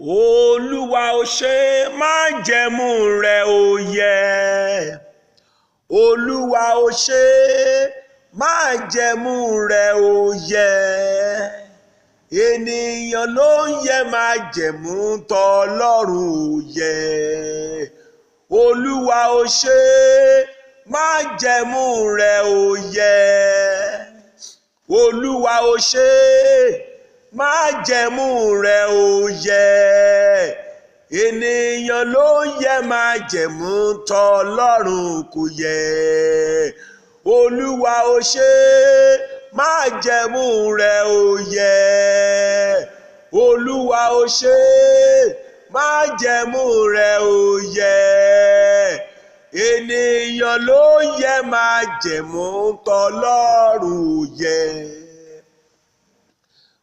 Olúwa ó ṣe májẹ̀mú rẹ̀ ó yẹ. Olúwa ó ṣe májẹ̀mú rẹ̀ ó yẹ. Ènìyàn ló ń yẹ májẹ̀mú, tọlọ́run ò yẹ. Olúwa ó ṣe májẹ̀mú rẹ̀ ó yẹ. Olúwa ó ṣe májẹ̀mú rẹ̀ ó yẹ. Ènìyàn ló ń yẹ májẹ̀mú, tọlọ́run kò yẹ. Olúwa ó ṣe májẹ̀mú rẹ̀ ó yẹ. Olúwa ó ṣe májẹ̀mú rẹ̀ ó yẹ. Ènìyàn ló ń yẹ májẹ̀mú, tọlọ́run ò yẹ.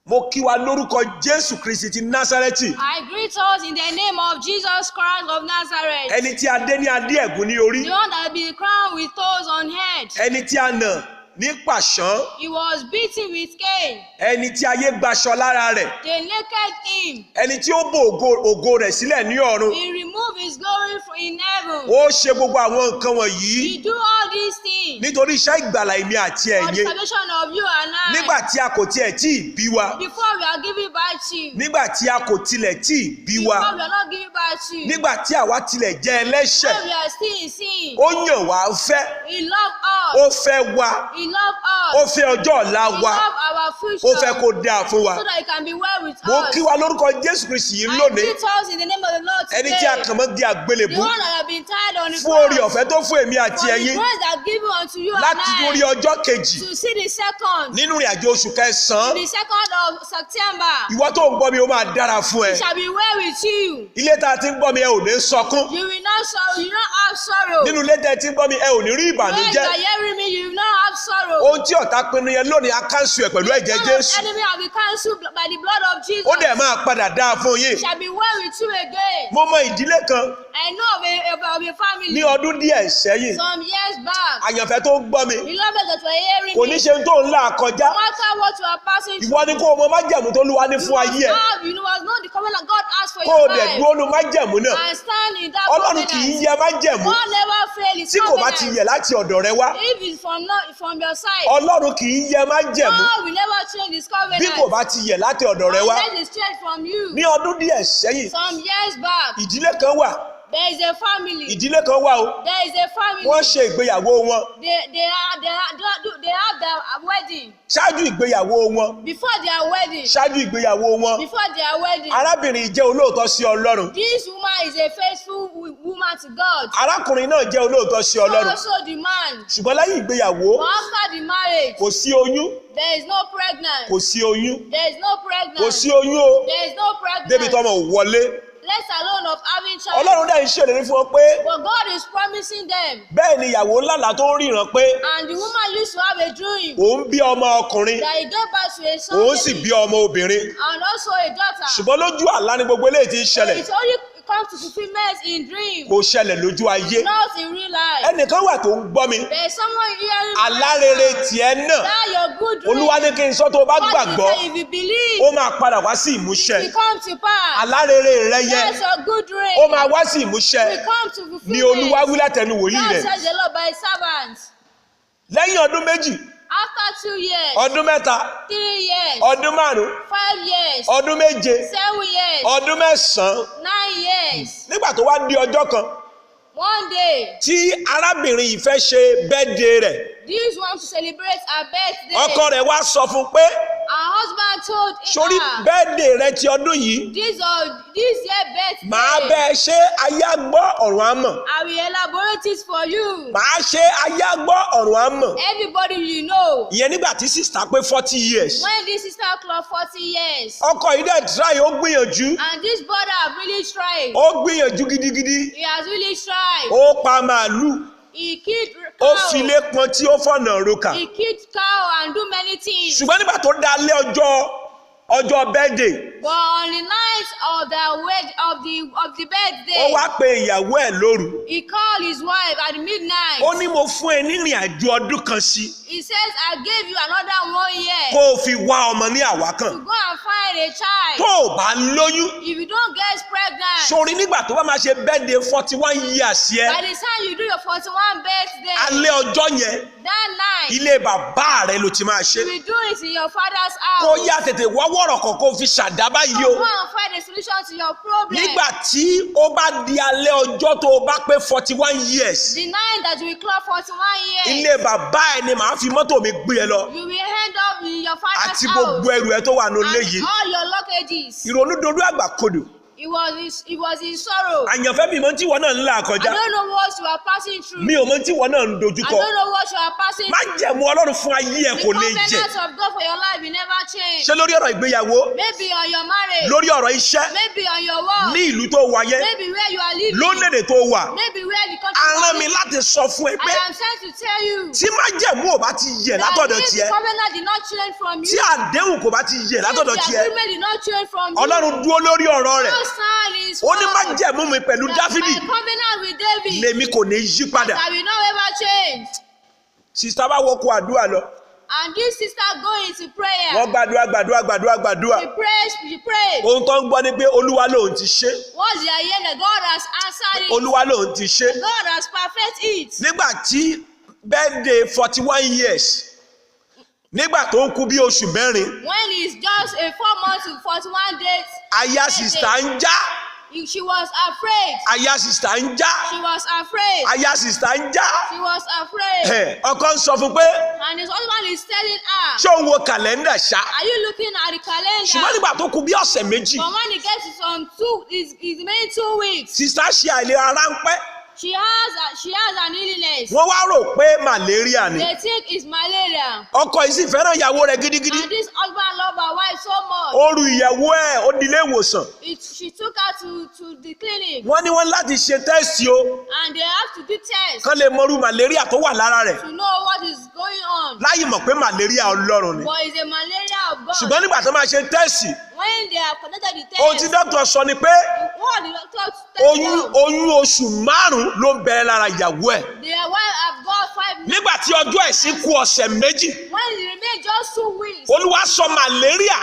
Mo kí wa lórúkọ Jésù Kristi ti Násárẹ́tì. I greet us in the name of Jesus Christ of Nazareth. Ẹni tí a dé ní adé ẹ̀gún ní orí. The one that be crowned with thorns on head. Ẹni tí a nà ní pàṣán. He was beaten with cane. Ẹni tí ayé gbaṣọ lára rẹ̀. They naked him. Ẹni tí ó bò ògo rẹ̀ sílẹ̀ ní ọ̀run. He removed his glory from in heaven. Ó ṣe gbogbo àwọn nǹkan wọ̀nyí He do all these things nítorí iṣẹ́ ìgbàlà èmi àti for the ẹ̀yin. salvation of you and I. Nígbà tí a kò tiẹ̀ tí ì bí wa. Before we are giving birth to you. Nígbà tí a kò tilẹ̀ tí ì bí wa. Before we are not giving birth to you. Nígbà tí àwa tilẹ̀ jẹ́ ẹlẹ́ṣẹ̀. When we are still in sin. Ó yàn wá fẹ́. He loved Ó us. fẹ́ wa. He loved Ó us. fẹ́ ọjọ́ ọ̀la He wa. loved our future. Ó fẹ́ kó dáa fún wa. So that it can be well with Mo us. kí wa lórúkọ Jésù Kristi yìí I lónìí. greet us in the name of the Lord Ẹni today. tí a kàn mọ́ di àgbélébú. The one that have been tied on the Fún oore cross. ọ̀fẹ́ tó fún èmi àti For the ẹ̀yin grace that given unto you and láti tún rí I. ọjọ́ kejì To see the second. nínú ìrìn àjò oṣù kẹsàn-án. The second of September. Ìwọ tó ń gbọ́ mi, ó máa dára fún ẹ. It shall be well with you. Ilé tá a ti ń gbọ́ mi, ẹ ò ní sọkún. You will not sorrow. You will not have sorrow. Nínú ilé tẹ́ ẹ ti ń gbọ́ mi, ẹ ò ní rí When you ìbànújẹ́. are hearing me, you will not have sorrow. Ohun tí ọ̀tá pinnu yẹn lónìí, a cancel ẹ̀ pẹ̀lú ẹ̀jẹ̀ The Jésù. enemy have been cancelled by the blood of Jesus. Ó dẹ̀ máa padà dáa fún yín. It shall be well with you again. Mo mọ ìdílé kan I know of a family ní ọdún díẹ̀ sẹ́yìn. some years back. Àyànfẹ́ tó ń gbọ́ mi Beloved that were hearing kò ní me. ṣe ohun tó ń là kọjá. No matter what you are passing Ìwọ ni kó o mọ májẹ̀mú tó Olúwa ní you fún ayé ẹ. you must know the covenant God has for Kó o your dẹ̀ life. dúró nu májẹ̀mú náà. And stand in that Ọlọ́run kì í covenant. yẹ májẹ̀mú God never fail his tí kò bá ti covenant. yẹ̀ láti ọ̀dọ̀ rẹ wá. If it's from not from your side, Ọlọ́run kì í yẹ májẹ̀mú God will never change his covenant. bí kò bá ti yẹ̀ láti ọ̀dọ̀ rẹ wá. Unless it's changed from you. Ní ọdún díẹ̀ sẹ́yìn, Some years back, ìdílé kan wà. there is a family. Ìdílé kan wà o. There is a family. Wọ́n ṣe ìgbéyàwó wọn. They have their wedding. Ṣáájú ìgbéyàwó wọn. Before their wedding. Ṣáájú ìgbéyàwó wọn. Before their wedding. Arábìnrin yìí jẹ́ olóòótọ́ sí Ọlọ́run. This woman is a faithful woman to God. Arákùnrin náà jẹ́ olóòótọ́ sí Ọlọ́run. Also the man. Ṣùgbọ́n lẹ́yìn ìgbéyàwó, But after the marriage, kò sí oyún, there is no pregnant. kò sí oyún, There is no pregnant. kò sí oyún o. There is no pregnant. Débi tọ́mọ ò wọlé. Let alone of having child. Ọlọ́run dẹ̀ ń ṣèlérí fún wọn pé But God is promising them. bẹ́ẹ̀ ni ìyàwó lálàá tó ń ríran pé And the woman used to have a dream òun bí ọmọ ọkùnrin, that he gave birth to a son òun sì bí ọmọ obìnrin. and also a daughter. Ṣùgbọ́n lójú àlá ni gbogbo eléyìí ti ń ṣẹlẹ̀. It only comes to fulfillment in dream, Kò ṣẹlẹ̀ lójú ayé. not in real life. Ẹnìkan wà tó ń gbọ́ mi. There is someone hearing me Àlá rere tiẹ̀ náà. that your good dream. Olúwa ní kí n sọ tó o bá God gbàgbọ́, will say if you believe, ó máa padà wá sí ìmúṣẹ. it will come to pass. Àlá rere rẹ yẹn, That's your good dream. ó máa wá sí ìmúṣẹ. Will come to fulfillment. Ni Olúwa wí látẹnu wòlíì God rẹ̀. says the Lord by his servants. Lẹ́yìn ọdún méjì, After 2 years, ọdún mẹ́ta, 3 years, ọdún márùn-ún, 5 years, ọdún méje, 7 years, ọdún mẹ́sàn-án. 9 years. Nígbà tó wá di ọjọ́ kan One day, tí arábìnrin yìí fẹ́ ṣe bẹ́ẹ̀dẹ̀ rẹ̀, this one to celebrate her birthday. ọkọ rẹ̀ wá sọ fún pé Her husband told sórí her, bẹ́ẹ̀dẹ̀ rẹ ti ọdún yìí, this year birthday, màá bẹ́ẹ̀ ṣe ayé á gbọ́ ọ̀run á mọ̀. I will elaborate it for you. Màá ṣe ayé á gbọ́ ọ̀run á mọ̀. Everybody you know. Ìyẹn nígbà tí sista pé 40 years. When this sister clocked 40 years, Ọkọ yìí dẹ̀ try, ó gbìyànjú, and this brother have really tried. ó gbìyànjú gidigidi. He has really tried. Ó pa màálù, He killed ó cow. filé pọn tí ó fọ̀nà roka. He killed cow and do many things. Ṣùgbọ́n nígbà tó dalẹ́ ọjọ́ ọjọ́ birthday, But on the night of the wed of the birthday, ó wá pe ìyàwó ẹ̀ lóru. he called his wife at midnight. Ó ní, "Mo fún ẹ nírìn àjò ọdún kan sí He says, "I gave you another one year kó o fi wá ọmọ ní àwákàn. to go and find a child. Tó o bá lóyún, If you don't get pregnant, sórí nígbà tó bá máa ṣe birthday 41 years yẹn, by the time you do your 41 birthday, alẹ́ ọjọ́ yẹn, that night, ilé bàbá rẹ ló ti máa ṣe. you will do it in your father's house." Kó yá tètè wá wọ̀rọ̀ kan kó fi ṣàdá báyìí o. Go and find a solution to your problem. Nígbà tí ó bá di alẹ́ ọjọ́ tó o bá pé 41 years, The night that you will clock 41 years, ilé bàbá ẹ ni màá fi mọ́tò mi gbé ẹ lọ you will end up in your father's àti house gbogbo ẹrù ẹ tó wà ní ilé and yìí." all your luggages. Ìrònú dorí àgbà kodò. He was in sorrow. Àyànfẹ́, mi mọ tí ìwọ náà ń là I kọjá. don't know what you are passing through. Mi ò mọ tí ìwọ náà ń I dojúkọ. don't know what you are passing through. Májẹ̀mú Ọlọ́run fún ayé ẹ The kò lè jẹ. covenant of God for your life will never change. Ṣé lórí ọ̀rọ̀ ìgbéyàwó, Maybe on your marriage, lórí ọ̀rọ̀ iṣẹ́, maybe on your work, ní ìlú tó wà yẹn, maybe where you are living, lórílẹ̀-èdè tó wà, maybe where the country a you rán are mi living. láti sọ fún ẹ pé I am sent to tell you tí májẹ̀mú ò bá ti yẹ̀ that látọ̀dọ̀ if the tiẹ̀, covenant did not change from tí you, àdéhùn kò bá ti yẹ̀ if látọ̀dọ̀ the tiẹ̀, agreement did not change from you, Ọlọ́run dúró lórí ọ̀rọ̀ rẹ̀. God sign his Ó ní, word májẹ̀mú mi pẹ̀lú that Dáfídì my covenant with David lèmi kò ní yí padà. that will not ever change. Sister bá wọkọ̀ àdúrà lọ. And this sister go into prayer. Wọ́n gbàdúrà, gbàdúrà, gbàdúrà, gbàdúrà. She prays, she prayed. Ohun tó ń gbọ́ ni pé Olúwa lòun ti ṣe. What they are hearing, that God has answered it. Olúwa lòun ti ṣe. God has perfect it. Nígbà tí birthday 41 years, nígbà tó ń kú bí oṣù 4, When it's just a 4 months to 41 days, aya sister ń já. she was afraid. Aya sister ń já. She was afraid. Aya sister ń já. She was afraid. Ẹ̀, ọkọ ń sọ fún pé, And his husband is telling her, ṣé òun wo kàlẹ́ndà ṣá? "Are you looking at the Ṣùgbọ́n calendar?" nígbà tó kú bí ọ̀sẹ̀ 2, But when it gets to some two, it's remaining 2 weeks. sister ṣe àìlera ráńpẹ́. She has an illness. Wọ́n wá rò pé malaria ni. They think it's malaria. Ọkọ yìí sì fẹ́ràn ìyàwó rẹ̀ gidigidi. And this husband love her wife so much. Ó ru ìyàwó ẹ̀, ó di ilé ìwòsàn. She took her to the clinic. Wọ́n ní wọ́n láti ṣe test o, And they have to do tests kán lè mọrú malaria tó wà lára rẹ̀, to know what is going on. láyì mọ̀ pé malaria Ọlọ́run ni. But it's a malaria of God. Ṣùgbọ́n nígbà tó máa ṣe test, When they have conducted the ohun tí test, dókítà sọ ni pé what the doctor tell oyún them, oyún oṣù 5 ló ń bẹ lára ìyàwó ẹ̀. their wife have got 5. Nígbà tí ọjọ́ ẹ̀sìn kù ọ̀sẹ̀ 2, When it remain just 2 weeks, Olúwa sọ malaria,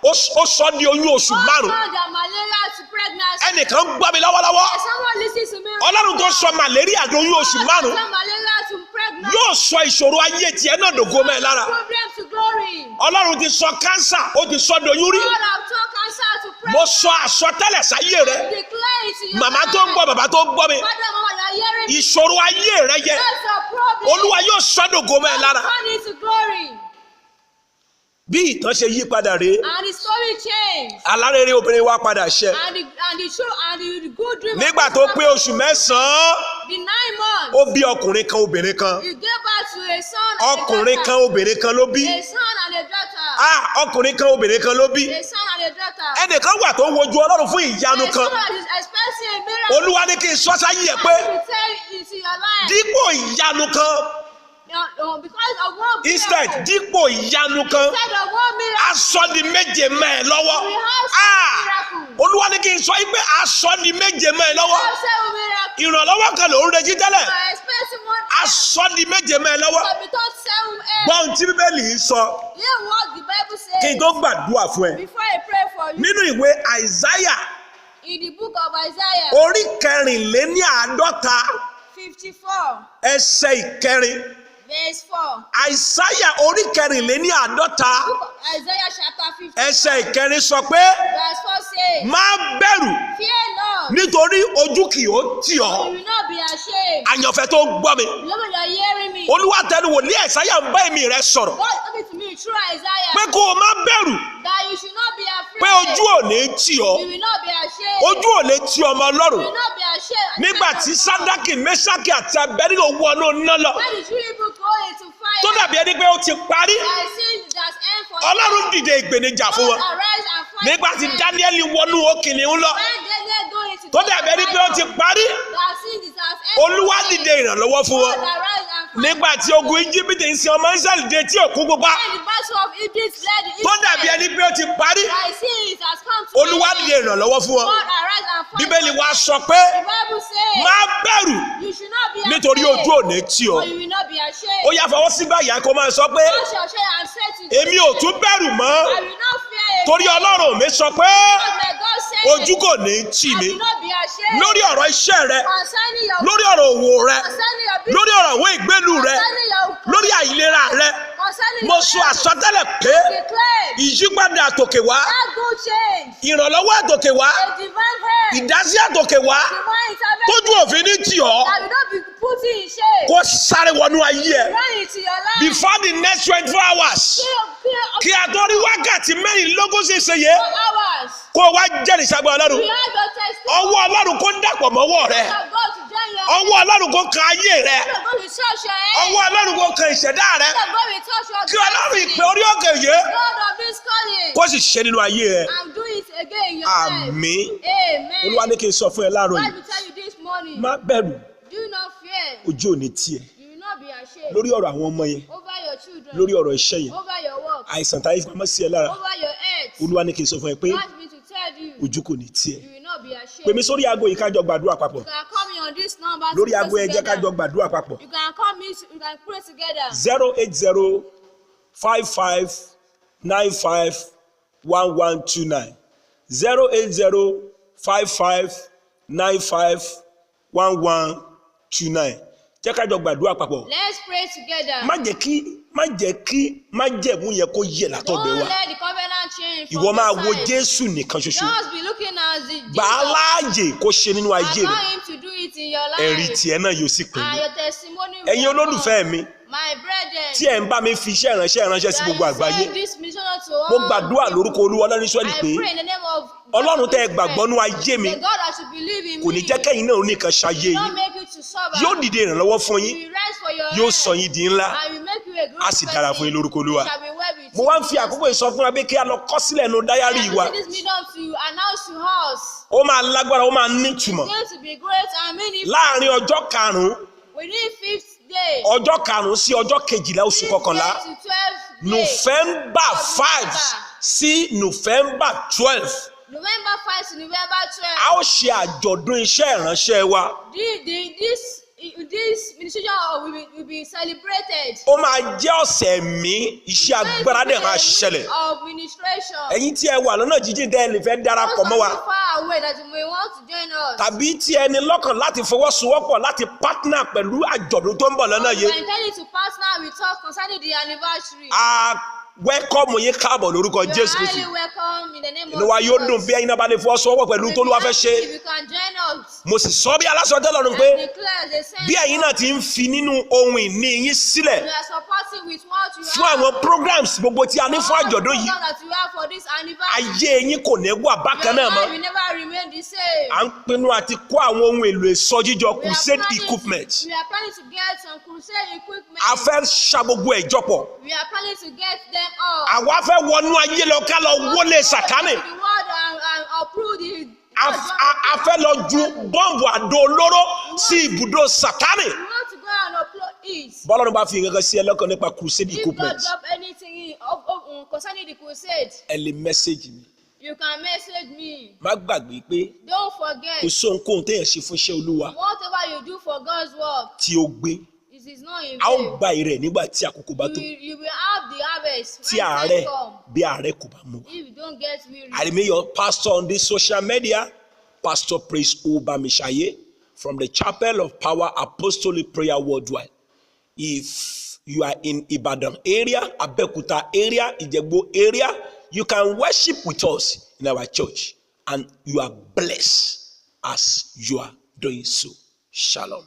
ó sọ di oyún oṣù God 5. turned their malaria to pregnancy. Ẹnìkan ń gbọ́ mi lọ́wọ́lọ́wọ́. Someone listen to me. Ọlọ́run tó sọ malaria di oyún oṣù God 5 turned malaria to pregnancy. yóò sọ ìṣòro ayé tiẹ̀ náà dògo mẹ́ ẹ lára. Problem to glory. Ọlọ́run ti sọ cancer, ó ti sọ doyún rí. God have turned cancer to Mo pregnancy. sọ àsọtẹ́lẹ̀ sáyé rẹ. Declare it in your Màmá tó ń gbọ́, bàbá tó ń gbọ́ mi, Father, mama, you are hearing me. ìṣòro ayé rẹ yẹ, That's your problem. Olúwa yóò sọ dògo mẹ́ ẹ lára. Turn it to glory. Bí ìtàn ṣe yí padà rèé. And the story changed. Alárèrè obìnrin wa padà ṣẹ. And the true and the good dream. of Nígbà this tó pé man, oṣù 9, The 9 months. ó bí ọkùnrin kan, obìnrin kan. He gave birth to a son and a Ọkùnrin daughter. kan, obìnrin kan ló bí. A son and a daughter. Ah, ọkùnrin kan, obìnrin kan ló bí. A son and a daughter. Ẹnìkan wà tó ń wojú Ọlọ́run fún ìyanu There's kan. someone that is expecting a miracle. Olúwa ní kí n sọ sáyé ẹ pé To tell into your life. dípò ìyanu kan, No, because of one miracle. instead, dípò ìyanu kan, Instead of one miracle. aṣọ di méje mẹ́ ẹ lọ́wọ́. We have Ah, seven miracles. Olúwa ní kí n sọ yí pé aṣọ di méje mẹ́ ẹ lọ́wọ́. We have seven miracles. Ìrànlọ́wọ́ kan ló ń retí tẹ́lẹ̀, You are expecting one help. aṣọ di méje mẹ́ ẹ lọ́wọ́. But because seven help. Gbọ́ ohun tí Bíbélì yìí sọ Hear what the Bible kí n says. tó gbàdúrà fún ẹ. Before I pray for you. Nínú ìwé Àìsáyà, In the book of Isaiah orí 54, 54, ẹsẹ̀ 4. verse 4. Àìsáyà orí 54, Book of Isaiah chapter 50, ẹsẹ̀ 4 sọ pé, verse 4 says, "Má bẹ̀rù, "Fear not, nítorí ojú kì ó tì ọ́." you will not be ashamed. Àyànfẹ́ tó ń gbọ́ mi, Beloved, you are hearing me. Olúwa tẹnu wòlíì Àìsáyà ń bá èmi rẹ sọ̀rọ̀ God is talking to me through Isaiah pé kó o má bẹ̀rù, that you should not be afraid. pé ojú ò ní tì ọ́. You will not be ashamed. Ojú ò lè tì ọmọ You Ọlọ́run. will not be ashamed. Nígbà tí Sádákì, Mẹ́sàkì àti Abẹ́dígò wọnú iná lọ, When the three people go into fire, tó dàbí ẹni pé ó ti parí, I see that end for Ọlọ́run dìde ìgbènijà fún God wọn. arise and fight Nígbà tí for them. Dáníẹ́lì wọnú òkìní ń lọ, When Daniel go into tó dàbí ẹni pé ó ti parí, that sin is at end Olúwa for them. dìde ìrànlọ́wọ́ fún God wọn. arise and fight. Nígbà tí ogun Íjíbítì ń sin ọmọ Ísírẹ́lì dé tí òkun pupa When the battle of Egypt led the tó dàbí Israel, ẹni pé ó ti parí, I see it has come to Olúwa an end. dìde ìrànlọ́wọ́ fún wọn. God arise and fight. Bíbélì for wa them. sọ pé The Bible says, má bẹ̀rù you should not be nítorí afraid, ojú ò ní tì ọ́. for you will not be ashamed. Ó yá, fọwọ́ sígbà yá kó máa sọ pé Wash your shame and say to èmi ò tún bẹ̀rù mọ́ I will not fear again. torí Ọlọ́run mi sọ pé Because my God said, ojú kò ní tì I mí. will not be ashamed. Lórí ọ̀rọ̀ iṣẹ́ rẹ, Concerning your lórí ọ̀rọ̀ òwò rẹ, concerning your business, lórí ọ̀rọ̀ ìwé ìgbélú rẹ, concerning your lórí àìlera rẹ, concerning mo your sọ health, àsọtẹ́lẹ̀ pé declare ìyípadà àtòkè wá, that good change, ìrànlọ́wọ́ àtòkè wá, a divine help, ìdásí àtòkè wá, divine intervention tójú òfin ní tì ọ́, that will not be put in shame. kó sáré wọnú ayé ẹ Run into your life. before the next 24 hours, kí a tó rí wákàtí 24 sí ìṣeyẹ, Hours. kó o wá jẹ́rìí sagbára Ọlọ́run. We have your testimony Ọwọ́ Ọlọ́run kó dàpọ̀ mọ́wọ́ rẹ, of God to join your ọwọ́ Ọlọ́run kó kan ayé rẹ, hand. God will touch your head. ọwọ́ Ọlọ́run kó kan ìṣẹ̀dá rẹ, God will touch your kí Ọlọ́run destiny. ìpè orí òkè yìí God of this calling kó sì ṣe nínú ayé rẹ. and do it again in your life. Àmín. Amen. Olúwa ní kí n sọ fún ẹ láàárọ̀ God yìí, will tell you this morning. má bẹ̀rù, Do not fear. ojú ò ní tì ẹ́. You will not be ashamed. Lórí ọ̀rọ̀ àwọn ọmọ yẹn, Over your children. lórí ọ̀rọ̀ iṣẹ́ yẹn, Over your work. àìsàn táyé fipamọ́ sí ẹ lára, Over your health. Olúwa ní kí n sọ fún ẹ pé God me to tell you. ojú kò ní tì ẹ́. You will not be ashamed. Pè mí sórí aago yìí, kájọ gbàdúrà papọ̀. You can call me on this number to Lórí pray aago yẹn, jẹ́ together. kájọ gbàdúrà papọ̀. You can call me. You can pray together. 08055951129, 08055951129. Jẹ́ kájọ gbàdúrà papọ̀. Let's pray together. Má jẹ́ kí májẹ̀mú yẹn kó yẹ̀ látọ̀dọ̀ Don't wa. let the covenant change from Ìwọ máa your wo side. Jésù nìkan ṣoṣo. Just be looking at the Gbà á Jesus. láàyè kó ṣe nínú ayé rẹ. Allow him to do it in your life. Ẹ̀rí tiẹ̀ náà yóò sì pè And mí. your testimony will Ẹ̀yin olólùfẹ́ mi come. My brethren, tí ẹ̀ ń bá mi fi iṣẹ́ ìránṣẹ́ sí that gbogbo you àgbáyé, send this mission to mo all gbàdúrà people. lórúkọ Olúwa Ọlọ́run Ísírẹ́lì I pé pray in the name of Ọlọ́run tẹ́ ẹ God gbàgbọ́ nú ayé mi The God that you believe in kò ní me jẹ́ kẹ́yìn náà oníkan ṣayé will not yín. make you to suffer. Yóò dìde ìrànlọ́wọ́ fún He yín, will rise for your yóò head sọ yín di ńlá, and will make you a great á sì dára fún yín lórúkọ Olúwa. It shall be well with Mo you. wá ń fi àkókò yìí sọ fún wa pé kí a lọ kọ sílẹ̀ nu diary I am wa. using this medium to announce to us. Ó máa lágbára, ó máa nítumọ̀. It's going to be great and meaningful. Láàárín ọjọ́ 5, Within fifth day, ọjọ́ 5 sí ọjọ́ 12 oṣù fifth kọkànlá, day to 12th day, November 5 sí November 12, November 5 to November a 12. ó ṣe àjọ̀dún iṣẹ́ ìránṣẹ́ wa. This ministration will be celebrated. Ó máa jẹ́ ọ̀sẹ̀ mi, iṣẹ́ agbára dẹ̀ máa ṣẹlẹ̀. Of ministration. Ẹ̀yin tí ẹ wà lọ́nà jíjìn tẹ́ ẹ lè fẹ́ darapọ̀ mọ́ wa, Those of you far away that you may want to join us. tàbí tí ẹ ní lọ́kàn láti fọwọ́sowọ́pọ̀ láti partner pẹ̀lú àjọ̀dún tó ń bọ̀ lọ́nà You yìí, are intending to partner with us concerning the anniversary. A welcome yín káàbọ̀ lórúkọ You are Jésù Kristi. highly welcome in the name of Inú wa yóò Jesus. dùn bí ẹ̀yin náà bá lè fọwọ́sowọ́pọ̀ pẹ̀lú We'll tó be Olúwa fẹ́ happy ṣe. if you can join us. Mo sì sọ bí alásọtẹ́lẹ̀ Ọlọ́run pé And declare the same. bí ẹ̀yin náà ti ń fi nínú ohun ìní yín sílẹ̀ You are supporting with what you fún have. àwọn programs gbogbo tí a ní fún All the àjọ̀dún yìí, programs that you have for this anniversary. ayé yín kò ní wà bákan náà Your mọ́. life will never remain the same. À ń pinnu àti kó àwọn ohun èlò ìsọjíjọ, We are crusade planning equipment. We are planning to get some crusade equipment. A fẹ́ ṣa gbogbo ẹ̀ jọpọ̀. We are planning to get them all. Àwa fẹ́ wọnú ayé lọ ká lọ wọlé Sàtánì. The world and uproot the. A fẹ́ lọ ju bọ́ǹbù àdó olóró sí ibùdó Sàtánì. We want to go and upload it. Bọ́lọ́run bá fi nǹkan kan sí ẹ lọ́kàn nípa crusade If God equipment, drop anything in, of, concerning the crusade, ẹ lè message mi. you can message me. Má gbàgbé pé Don't forget, kò sóhunkóhun téèyàn ṣe fún iṣẹ́ Olúwa whatever you do for God's work, tí ó gbé, it is not in a ó vain. gba ìrẹ̀ nígbà tí àkókò bá You tó. will, you will have the harvest Tí when àárẹ̀ time come. bí àárẹ̀ kò bá mú wa. If you don't get weary. I remain your pastor on this social media, Pastor Praise Obamishaye, from the Chapel of Power Apostolic Prayer Worldwide. If you are in Ibadan area, Abeokuta area, Ijebu area, you can worship with us in our church, and you are blessed as you are doing so. Shalom.